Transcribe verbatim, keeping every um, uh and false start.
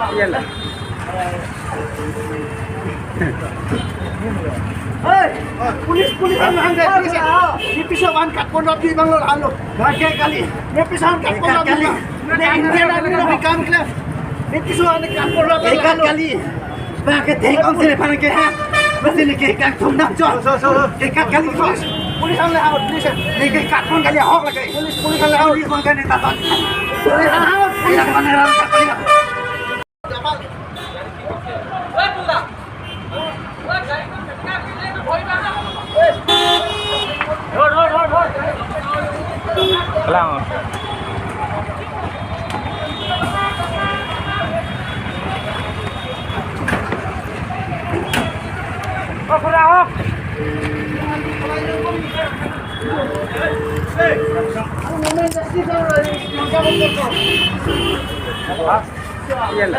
Iyala. Hey, police, police, ang hang dai, police. Di piso van kat pon rap di bang lo, alo. Bagi kali. Di piso van kat pon rap di bang. Di India na di bang kam klem. Di piso van kat pon rap di bang. Kali. Bagi thek om sini pan ke ha. Masih ni ke kang thum dam jo. So, so, so. Ke kat kali, police. Police ang le out, police. Ni ke kat pon kali ahok lagi. Police, police ang le out. Police bang kani tatan. Police ang out. Police ang out. Kalang. Iyala.